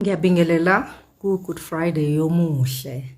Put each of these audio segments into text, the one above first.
Ngiyabingelela ku-Good Friday yomuhle.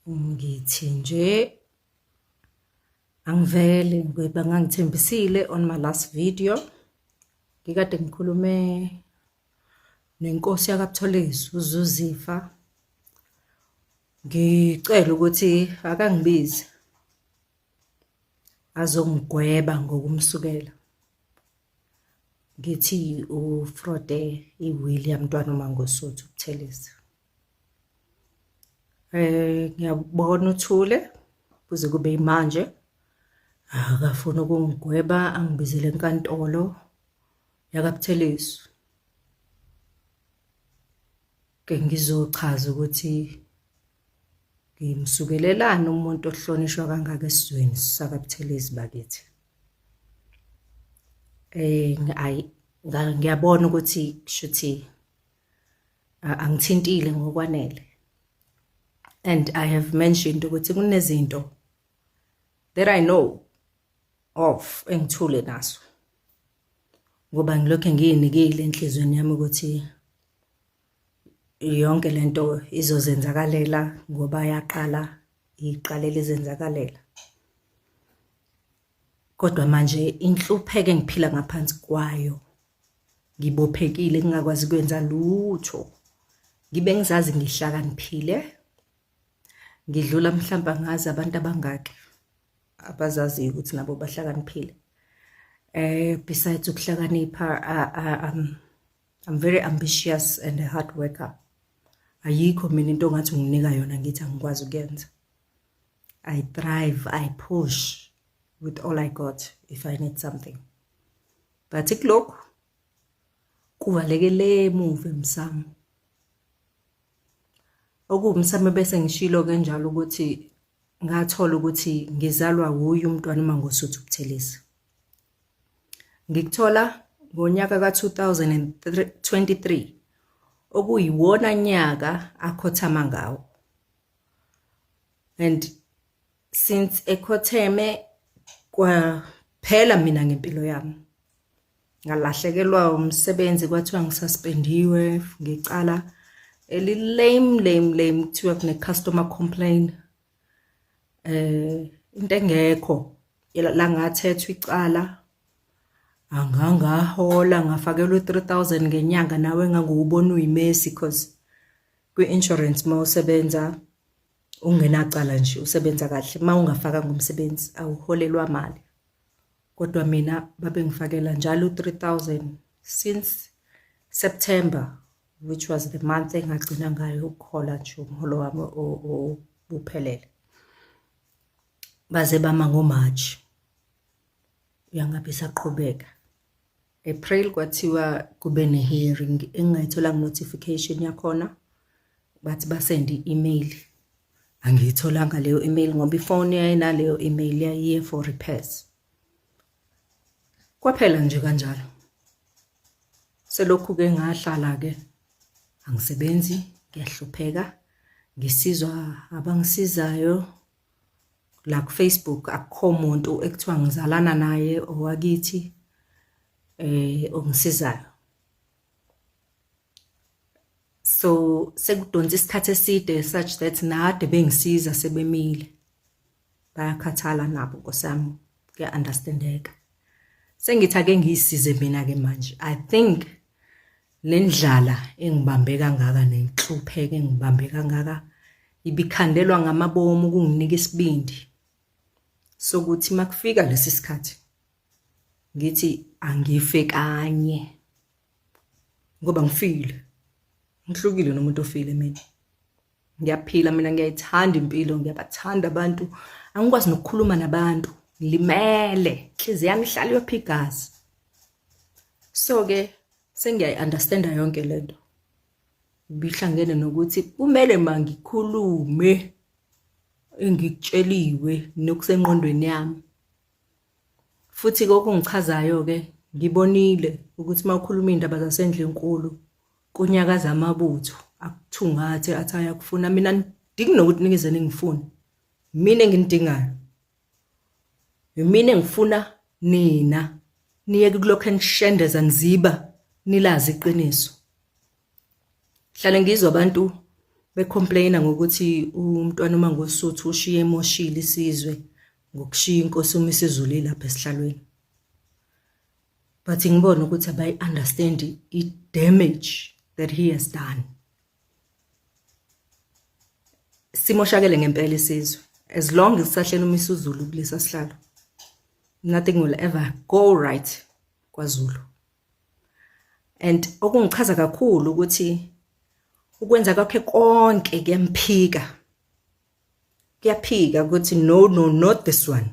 Ngithi nje angivele ngoba ngangithembisile on my last video. Ngikade ngikhulume nenkosi yakaButhelezi uZuzifa. Ngicela ukuthi akangibize azongigweba ngokumsukela. Ngithi ufrode i-will yamntwana uMangosuthu Buthelezi. Ngiyabona uthule kuze kube yimanje, akafuni ukungigweba angibizele enkantolo yakaButhelezi. Ke ngizochaza ukuthi ngimsukelelani umuntu ohlonishwa kangaka esizweni sakaButhelezi bakithi. Ayi ngiyabona ukuthi kushuthi angithintile ngokwanele and I have mentioned ukuthi kunezinto that I know of engithule nazo ngoba ngilokhu ngiyinikile enhliziyweni yami ukuthi yonke lento izozenzakalela ngoba yaqala iqalela izenzakalela. Kodwa manje inhlupheko engiphila ngaphansi kwayo ngibophekile ngingakwazi kwenza lutho. Ngibe ngizazi ngihlakaniphile ngidlula mhlawumbe angazi abantu abangaki abazaziyo ukuthi nabo bahlakaniphile. Besides ukuhlakanipha I'm very ambitious and a hard worker. Ayikho mina into ongathi unginika yona ngithi angikwazi ukuyenza. I thrive, I push with all I got if I need something. But kulokhu kuvaleke le emuva emsamo. Okuwumsamo bese ngishilo ke njalo ukuthi ngathola ukuthi ngizalwa wuye umntwana uMangosuthu Buthelezi. Ngikuthola ngonyaka ka-2023 okuyiwona nyaka akhothama ngawo. And since ekhotheme kwaphela mina ngempilo yami. Ngalahlekelwa umsebenzi kwathiwa ngisuspendiwe ngecala eli-lame lame lame kuthiwa kune-customer complaint. Into engekho la ngathethwa icala angangahola ngafakelwa u-3,000 ngenyanga nawe engangiwubona uyimesi cause kwi-insurance uma usebenza ungenacala nje usebenza kahle uma ungafakanga umsebenzi awuholelwa mali. Kodwa mina babengifakela njalo u-3,000 since September which was the month engagcina ngayo ukuhola nje umholo wami obuphelele. Baze bama ngoMarch yangabe isaqhubeka. April kwathiwa kube ne-hearing engingayitholanga notification yakhona bathi basende i-email. Angiyitholanga leyo email ngoba ifoni yayinaleyo email yayiye for repairs. Kwaphela nje kanjalo. Selokhu-ke ngahlala-ke angisebenzi ngiyahlupheka ngisizwa abangisizayo la ku-Facebook akukho muntu ekuthiwa ngizalana naye owakithi ongisizayo. So sekudonsa isikhathi eside such that nade bengisiza sebemile. Bayakhathala nabo Nkosi yami kuya-understandeka. Sengithi ake ngiyisize mina-ke manje. I think le ndlala engibambe kangaka nenhlupheko engibambe kangaka ibikhandelwa ngamabomu ukunginika isibindi sokuthi makufika lesi sikhathi ngithi angife kanye ngoba ngifile. Ngihlukile nomuntu ofile mina. Ngiyaphila mina ngiyayithanda impilo ngiyabathanda abantu angikwazi nokukhuluma nabantu ngilimele inhliziyo yami ihlala iyopha igazi. So-ke sengiyayi-understanda yonke lento. Ibihlangene nokuthi kumele mangikhulume engikutsheliwe nokusengqondweni yami. Futhi-ke okungichazayo-ke ngibonile ukuthi uma ukhuluma iy'ndaba zasendlinkulu kunyakaza amabutho akuthungathe athi ayakufuna. Mina angidingi nokuthi ningize ningifune, mina enginidingayo. Yimina engifuna nina niyeke kulokhu enishendeza niziba nilazi iqiniso. Hlale ngizwa abantu becomplaina ngokuthi umntwana uMangosuthu ushiye emoshile isizwe ngokushiya inkosi uMisizulu ilapha esihlalweni. But ngibona ukuthi abayi-understand i-damage that he has done. Simoshakele ngempela isizwe. As long as kusahleli uMisuzulu kulesa sihlalo, nothing will ever go right kwaZulu. And okungichaza kakhulu ukuthi ukwenza kwakhe konke kuyamphika. Kuyaphika ukuthi no no not this one.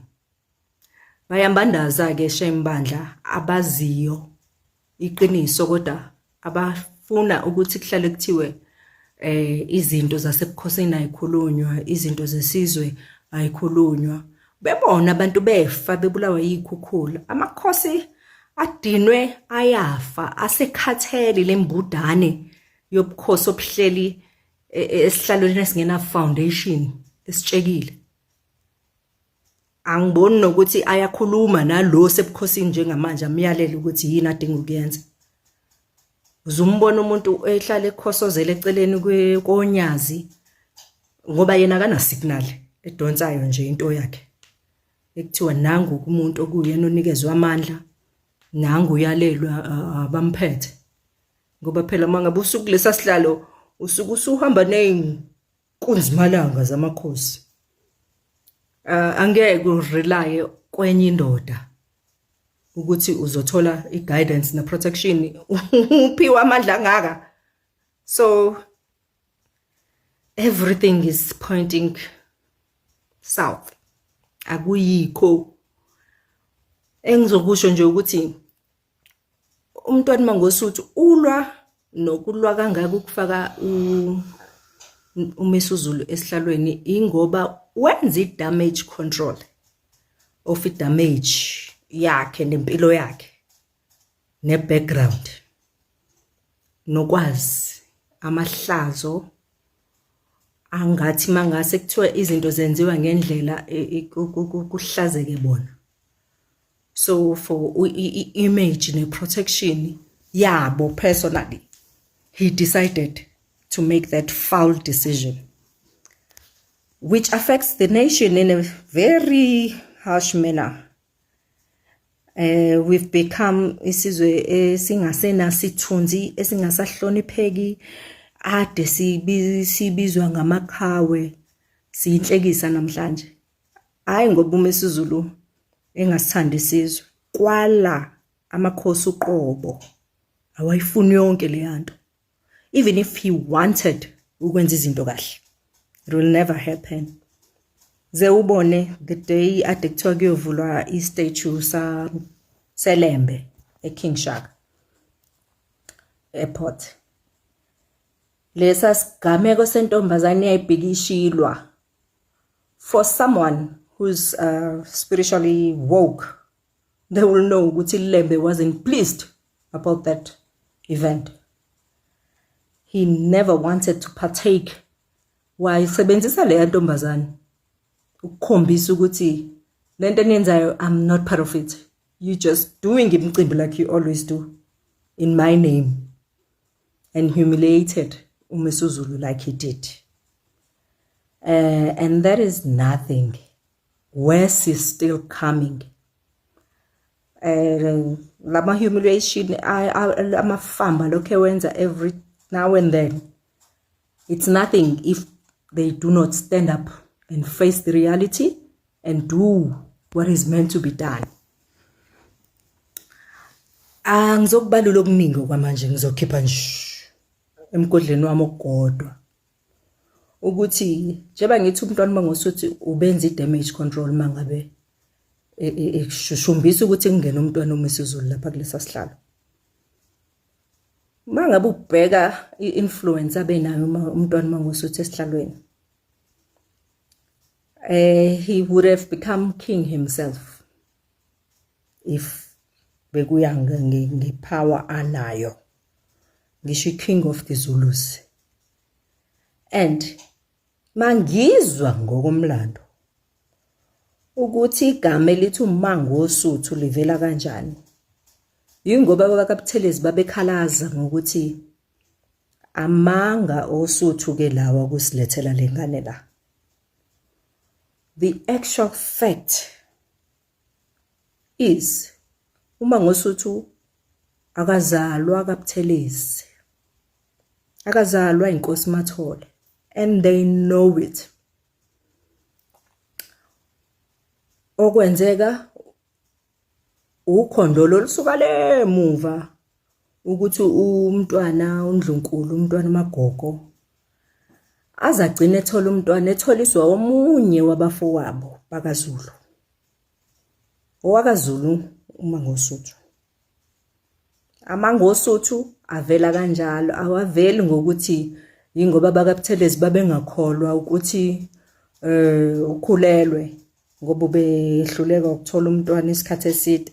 Bayambandaza-ke shame bandla abaziyo iqiniso kodwa abafuna ukuthi kuhlale kuthiwe eh izinto zasebukhosini ayikhulunywa, izinto zesizwe ayikhulunywa. Bebona abantu befa bebulawa yikhukhula. Amakhosi adinwe ayafa asekhathele lembudane yobukhosi obuhleli e, e, esihlalweni esingena foundation esitshekile. Angiboni nokuthi ayakhuluma nalo sebukhosini njengamanje amyalele ukuthi yini adinga ukuyenza. Uzumbona umuntu ehlala ekhosozela eceleni konyazi ngoba yena akana signal edonsayo nje into yakhe. Ekuthiwa nangu umuntu okuyena onikezwe amandla, nangu uyalelwa abamphethe. Ngoba phela uma ngabe usukulesa sihlalo usuke usuhamba ney'nkunzimalanga zamakhosi. Angeke urelaye kwenye indoda ukuthi uzothola i-guidance ne-protection uphiwe amandla angaka. So everything is pointing south. Akuyikho engizokusho nje ukuthi umntwana Mangosuthu ulwa nokulwa kangaka ukufaka uMisuzulu esihlalweni ingoba wenza i-damage control of i-damage yakhe nempilo yakhe ne-background nokwazi amahlazo angathi mangase kuthiwa izinto zenziwa ngendlela kuhlazeke bona. So for i-image ne-protection yabo personally, he decided to make that foul decision, which affects the nation in a very harsh manner. We've become isizwe esingasenasithunzi, esingasahlonipheki, ade sibizwa ngamaqhawe, siyinhlekisa namhlanje. Hhayi ngoba uMisuzulu engasithandi isizwe, kwala amakhosi uqobo awayifuni yonke leya nto. Even if he wanted ukwenza izinto kahle, it will never happen. Ze ubone the day ade kuthiwa kuyovulwa i-statue sa seLembe eKing Shaka Airport. Lesa sigameko sentombazane eyayibhikishilwa for someone who's spiritually woke, they will know ukuthi Lembe wasn't pleased about that event. He never wanted to partake. Wayisebenzisa leya ntombazane ukukhombisa ukuthi lento eniyenzayo, I'm not part of it. You just doing imicimbi like you always do in my name, and humiliated uMisuzulu like he did. And that is nothing. Worse is still coming. Lama humiliation amafamba lokho ewenza every now and then. It's nothing if they do not stand up and face the reality and do what is meant to be done. Angizokubalula okuningi okwamanje, ngizokhipha nje emgodleni wami okukodwa ukuthi njengoba ngithi umntwana Mangosuthu ubenza i-damage control mangabe eshushumbisa ukuthi kungene umntwana uMisuzulu lapha kulesa sihlalo. Mangabe ubheka i-influence abenayo umntwana Mangosuthu esihlalweni, he would have become king himself if bekuya ngepower anayo, ngisho i-king of the Zulus. And mangizwa ngokomlando ukuthi igama elithi uMangosuthu livela kanjani, yingoba abakaButhelezi babekhalaza ngokuthi Amanga oSuthu ke lawa kusilethela lengane la. The actual fact is uMangosuthu akazalwa kaButhelezi. Akazalwa inkosi Mathole and they know it. Okwenzeka Ukhondolo olusuka le muva ukuthi umntwana uNdlunkulu, umntwana uMagogo aze agcine ethola umntwana etholiswa omunye wabafowabo bakaZulu. OwakaZulu uMangosuthu. AmaNgosuthu avela kanjalo, awaveli ngokuthi yingoba abakaButhelezi babengakholwa ukuthi ukhulelwe ngoba ubehluleka ukuthola umntwana isikhathi eside.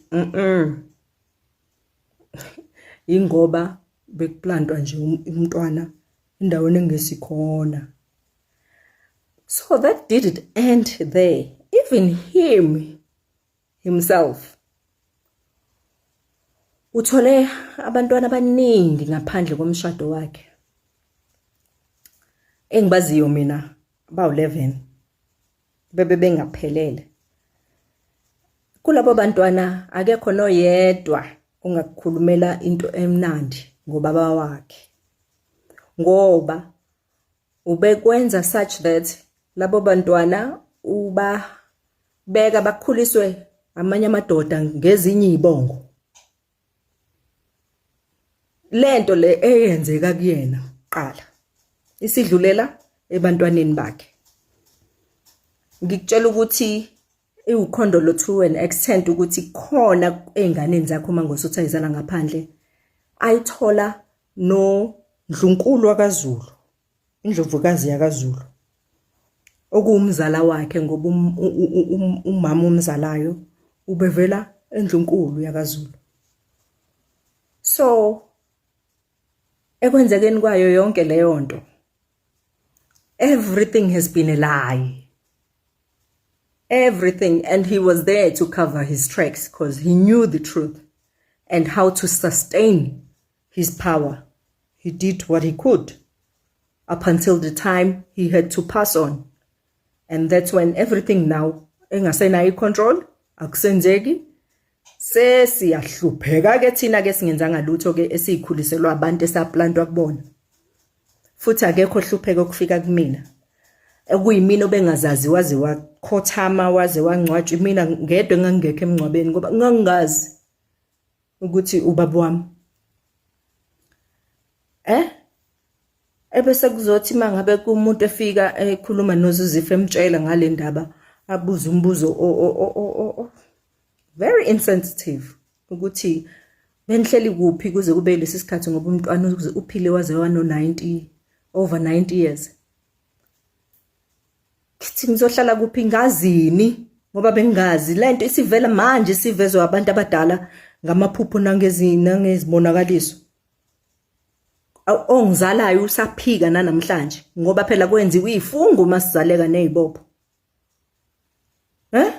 Yingoba bekuplantwa nje umntwana endaweni engesikhona. So that didn't end there. Even him himself uthole abantwana abaningi ngaphandle komshado wakhe engibaziyo mina bawu-11 bebe bengaphelele kulabo bantwana akekho noyedwa ongakukhulumela into emnandi ngobaba wakhe ngoba ubekwenza such that labo bantwana ubabeka bakhuliswe amanye amadoda ngezinye izibongo lento le eyenzeka kuyena kuqala isidlulela ebantwaneni bakhe ngikutshela ukuthi iwukhondolo to an extent ukuthi khona ey'nganeni zakhe uma ngosuthi ayizala ngaphandle ayithola noNdlunkulu wakaZulu, iNdlovukazi yakaZulu, okuwumzala wakhe ngoba um, um, umama omzalayo ubevela eNdlunkulu yakaZulu. So ekwenzekeni kwayo yonke leyo nto everything has been a lie. Everything and he was there to cover his tracks because he knew the truth and how to sustain his power. He did what he could up until the time he had to pass on. And that's when everything now engasenayo i-control akusenzeki sesiyahlupheka ke thina ke singenzanga lutho ke esiyikhuliselwa abantu esaplantwa kubona futhi akekho ohlupheka okufika kumina okuyimina obengazazi waze wakhothama waze wangcwatshwa imina ngedwa engangingekho emngcwabeni ngoba ngangingazi ukuthi ubaba wami eh ebese kuzothi mangabe kumuntu efika ekhuluma noZuzifa emtshela ngale ndaba abuze umbuzo o very insensitive ukuthi benihleli kuphi kuze kube lesi sikhathi ngoba umntwana uphile waze wano 90 over 90 years ngithi ngizohlala kuphi ngazini ngoba bengingazi lento isivela manje sivezwa abantu abadala ngamaphupho nangezibonakaliso ongizalayo usaphika nanamhlanje ngoba phela kwenziwa izifungo uma sizaleka nezibopho eh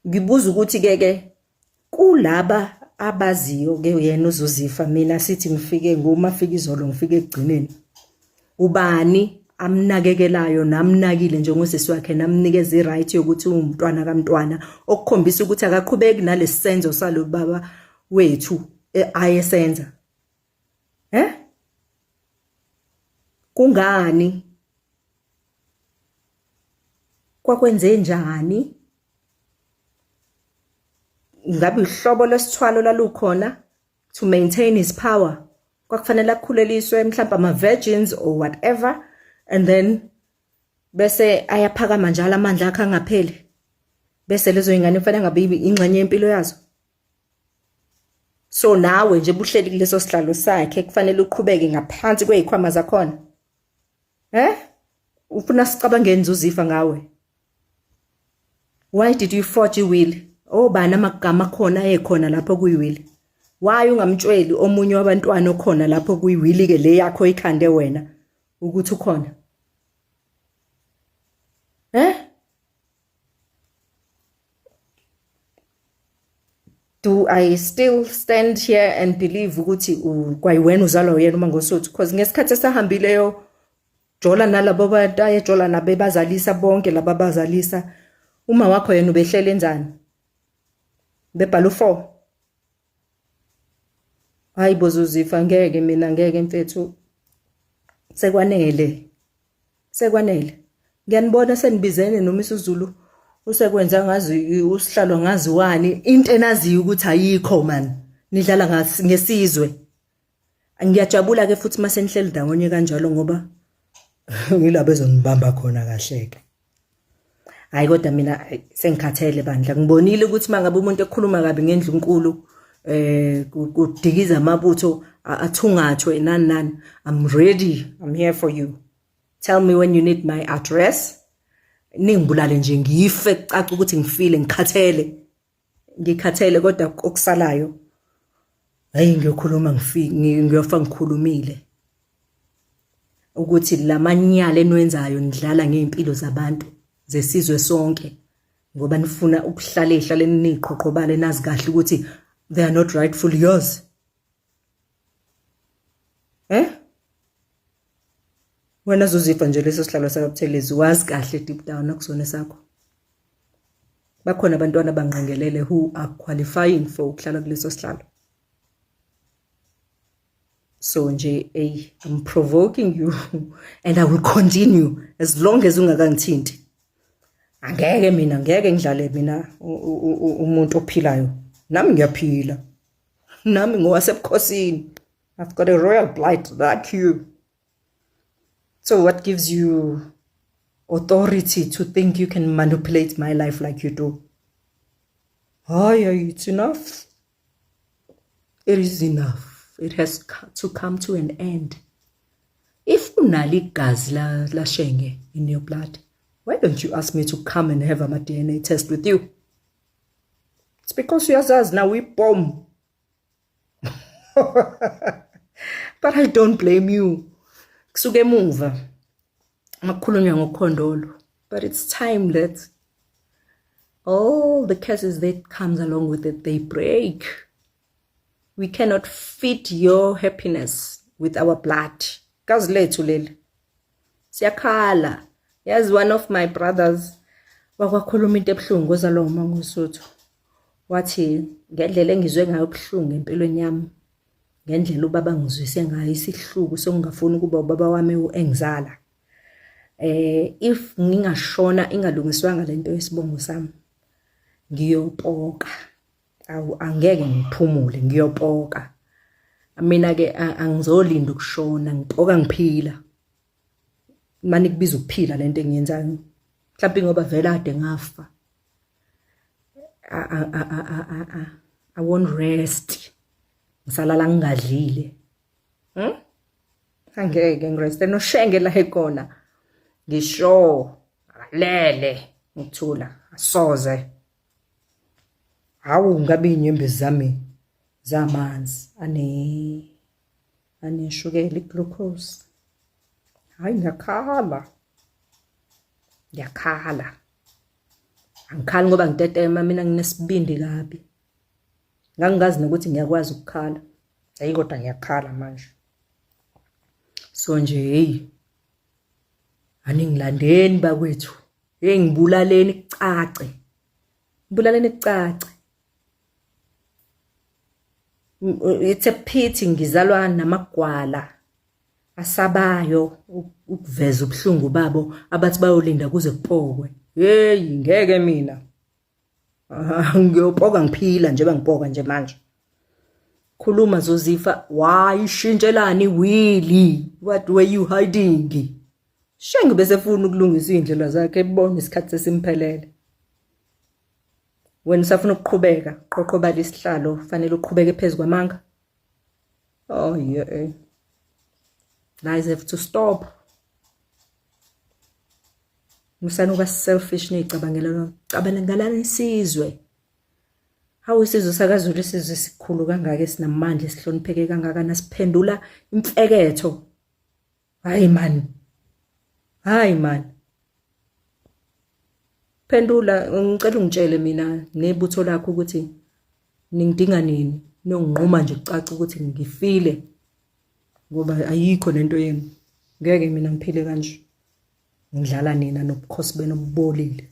ngibuza ukuthi ke ke kulaba abaziyo ke yena uzuzifa mina sithi ngifike ngumafika izolo ngifike ekugcineni ubani amnakekelayo namnakile njengosisi wakhe namnikeza i-right yokuthi uwumntwana kamntwana okukhombisa ukuthi akaqhubeki nalesisenzo salo baba wethu e, ayesenza eh kungani kwakwenze njani ngabe uhlobo lwesithwalo lalukhona to maintain his power kwakufanele akhuleliswe mhlawumbe ama-virgins or whatever and then bese ayaphakama njalo amandla akhe angapheli bese lezo yingane kufanele ngabe ingxenye yempilo yazo so nawe nje buhleli kuleso sihlalo sakhe kufanele uqhubeke ngaphansi kwezikhwama zakhona eh ufuna sicabangeni uzifa ngawe why did you forge iwill obani amagama akhona ekhona lapho kuyiwill why ungamtshweli omunye wabantwana okhona lapho kuyiwili ke le yakho ikhande wena ukuthi ukhona eh Do I still stand here and believe ukuthi kwayiwena uzalwa uyena uMangosuthu? Because ngesikhathi esahambileyo jola nalabo bantu ayejola nabo ebazalisa bonke laba bazalisa, uma wakho yena ubehlele enzani? Bebhala u4. Hayi bozuzifa, ngeke mina, ngeke mfethu, sekwanele, sekwanele. Ngiyanibona senibizene noMisuzulu, usekwenza ngazi usihlalo ngaziwani, into enaziyo ukuthi ayikho man, nidlala ngesizwe. Ngiyajabula ke futhi mase nihleli ndawonye kanjalo, ngoba ngilabo ezonibamba khona kahle ke. Hayi kodwa mina sengikhathele bandla. Ngibonile ukuthi mangabe umuntu ekhuluma kabi ngendlunkulu, kudikiza amabutho athungathwe nani nani. I'm ready, I'm here for you. Tell me when you need my address, ningibulale nje ngife, kucaca ukuthi ngifile. Ngikhathele, ngikhathele, kodwa okusalayo, hayi, ngiyokhuluma, ngiyofa ngikhulumile ukuthi lamanyala enwenzayo, nidlala ngey'mpilo zabantu, zesizwe sonke, ngoba nifuna ukuhlala ey'hlaleni niyiqhoqhobale, nazi kahle ukuthi they are not rightfully yours. Wena zuzifa nje, leso sihlalo sakaButhelezi wazi kahle deep down akusona sakho. Bakhona abantwana abangqengelele who are qualifying for ukuhlala kuleso sihlalo. So nje, hey, I'm provoking you and I will continue as long as ungakangithinti. Angeke mina, ngeke ngidlale mina umuntu ophilayo. Nami ngiyaphila, nami ngowasebukhosini. I've got a royal blood like you. So what gives you authority to think you can manipulate my life like you do? Hayi, it's enough, it is enough. It has to come to an end. If unalo igazi la laShenge in your blood, why don't you ask me to come and have ama DNA test with you? It's because uyazazi now we bomb. But I don't blame you. Kusuke emuva makukhulunywa ngokhondolo, but it's time that all the curses that comes along with it, they break. We cannot feed your happiness with our blood. Gazi lethu leli, siyakhala. Yazi, one of my brothers wakwakhuluma into ebuhlungu ozalwa uMangosuthu, wathi ngendlela engizwe ngayo ubuhlungu empilweni yami, ngendlela ubaba ngizwise ngayo isihluku sokungafuni ukuba ubaba wami engizala, if ngingashona ingalungiswanga lento yesibongo sami, ngiyopoka. Awu, angeke ngiphumule, ngiyopoka mina ke. Angizolinda ukushona, ngipoka ngiphila. Manje kubiza ukuphila lento engiyenzayo, mhlawumbe ngoba vele ade ngafa. I won't rest, ngisalala ngingadlile. Angeke ngireste noShenge la ekhona, ngisho akalele ngithula, asoze. Hawu, ngabe iy'nyembezi zami zamanzi aneshukela, i-glucose. Hayi, ngiyakhala, ngiyakhala. Angikhali ngoba ngitetema mina, nginesibindi kabi. Ngangingazi nokuthi ngiyakwazi ukukhala, hayi, kodwa ngiyakhala manje. So nje, hey, aningilandeni bakwethu, hey, ngibulaleni kucace, ngibulaleni kucace. It's a pity ngizalwa namagwala asabayo ukuveza ubuhlungu babo, abathi bayolinda kuze kupokwe. Hey, ngeke mina, ngiyopoka ngiphila njengoba ngipoka nje manje. Khuluma Zozifa, wayishintshelani i-will? What were you hiding? Shenge bese funa ukulungisa izindlela zakhe, ebona isikhathi sesimphelele. Wena usafuna ukuqhubeka qoqobala isihlalo, fanele uqhubeke phezu kwamanga. Oh yeah, lies have to stop. Musani ukuba selfish, niyicabangela, cabangelani isizwe. Hawu, isizwe sakaZulu, isizwe esikhulu kangaka, esinamandla, esihlonipheke kangaka, nasiphendula imfeketho. Hayi man, hayi man, phendula. Ngicela ungitshele mina nebutho lakho ukuthi Ningidinga nini? Nonginquma nje kucace ukuthi ngifile ngoba ayikho lento yenu. Ngeke mina ngiphile kanje. Ngidlala nina nobukhosi benu obubolile.